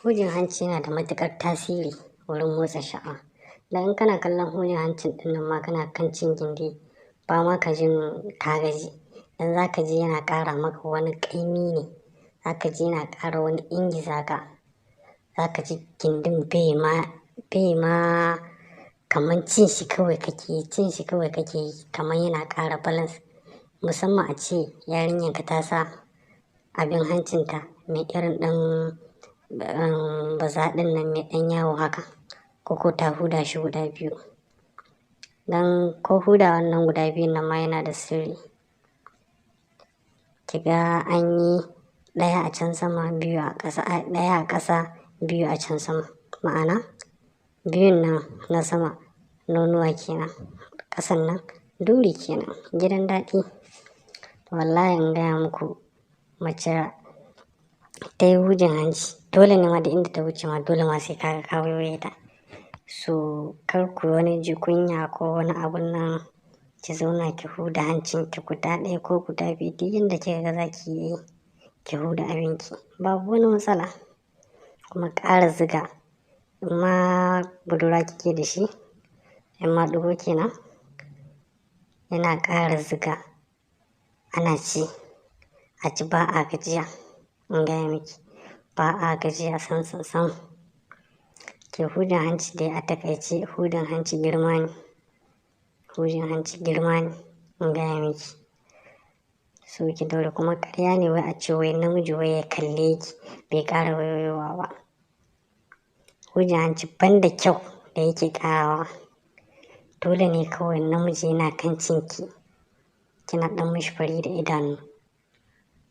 Hujin hanci yana da matuƙar tasiri wurin motsa sha'awa. Dan in kana kallon hujin hancin ɗin nan ma kana kan cin gindi, ba ma ka jin ka gaji. Dan za ka ji yana ƙara maka wani ƙaimi ne. Za ka ji yana ƙara wani ingiza ka. Za ka ji gindin bai ma kaman cin shi kawai kake yi, cin shi kawai kake yi kaman yana ƙara balance. Musamman a ce yarinyarka ta sa abin hancinta mai irin ɗan baza ɗin nan mai ɗan yawo haka, ko ta huda shi guda biyu. Dan ko huda wannan guda biyun nan ma yana da sirri. Kiga an yi ɗaya a can sama, biyu a ƙasa, ɗaya a ƙasa, biyu a can sama. Ma'ana biyun nan na sama nonuwa kenan, ƙasan nan duri kenan, gidan daɗi. Wallahi in gaya muku, mace ta yi hujin hanci dole ne ma da inda ta wuce ma dole ma sai ka ga ka waiwaye ta. So kar ku wani ji kunya ko wani abun nan, ki zauna ki huda hancinki guda ɗaya ko guda biyu, duk yanda kika ga za ki yi, ki huda abinki. Babu wani matsala. Kuma ƙara ziga, in ma budurwa kike da shi, in maɗigo kenan, yana ƙara ziga. Ana ci, a ci ba a gajiya. In gaya miki, ba a gajiya sam sam sam. Ke hujin hanci dai a takaice hujin hanci girma ne. Hujin hanci girma ne, in gaya miki. So ki daure, kuma karya ne wai a ce wai namiji wai ya kalle ki bai ƙara waiwayowa ba. Hujin hanci banda kyau da yake ƙarawa. Dole ne kawai namiji yana kan cinki, kina ɗan mishi fari da idanu,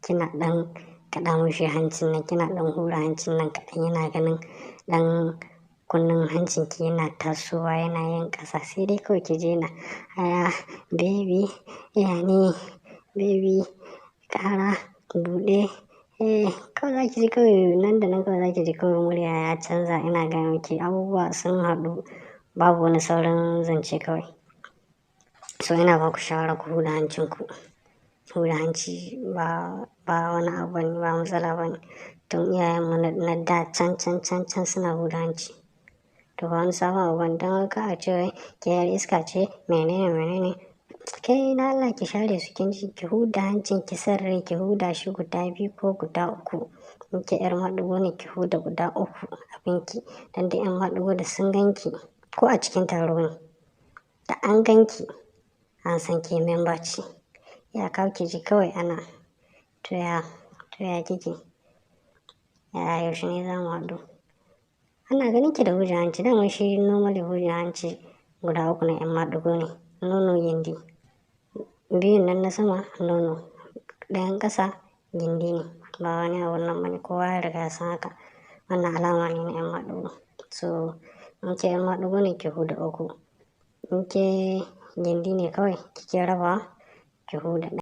kina ɗan kaɗa mishi hancin nan, kina ɗan hura hancin nan kaɗan, yana ganin ɗan kunnen hancinki yana tasowa yana yin ƙasa, sai dai kawai ki ji yana, "Aya baby, ya ne baby, ƙara buɗe." Eh, kawai za ki ji kawai nan da nan, kawai za ki ji kawai murya ya canza. Ina gaya miki, abubuwa sun haɗu, babu wani sauran zance kawai. So ina ba ku shawara ku huda hancinku. Huda hanci ba wani abu bane, ba matsala bane. Tun iyayenmu na da can can can can suna huda hanci. To ba wani sabon abu bane, don haka a ce wai ke yar iska ce, menene menene. Kai na Allah, ki share su, kin ji, ki huda hancin ki san rai, ki huda shi guda biyu ko guda uku. In ke yar maɗigo ne, ki huda guda uku abinki. Dan da ƴan maɗigo da sun ganki ko a cikin taro ne, da an ganki an san ke member ce. Ya kawo ki ji kawai ana, to ya kike? Ya yaushe ne za mu haɗu?" Ana ganin ki da hujin hanci. Daman shi normally hujin hanci guda uku na ƴan maɗigo ne. Nono, gindi. Biyun nan na sama nono, ɗayan ƙasa gindi ne. Ba wani abun nan bane, kowa ya riga ya san haka. Wannan alama ne na ƴan maɗigo. So in ke ƴar maɗigo ne, ki huda uku. In ke gindi ne kawai kike rabawa, ki huda.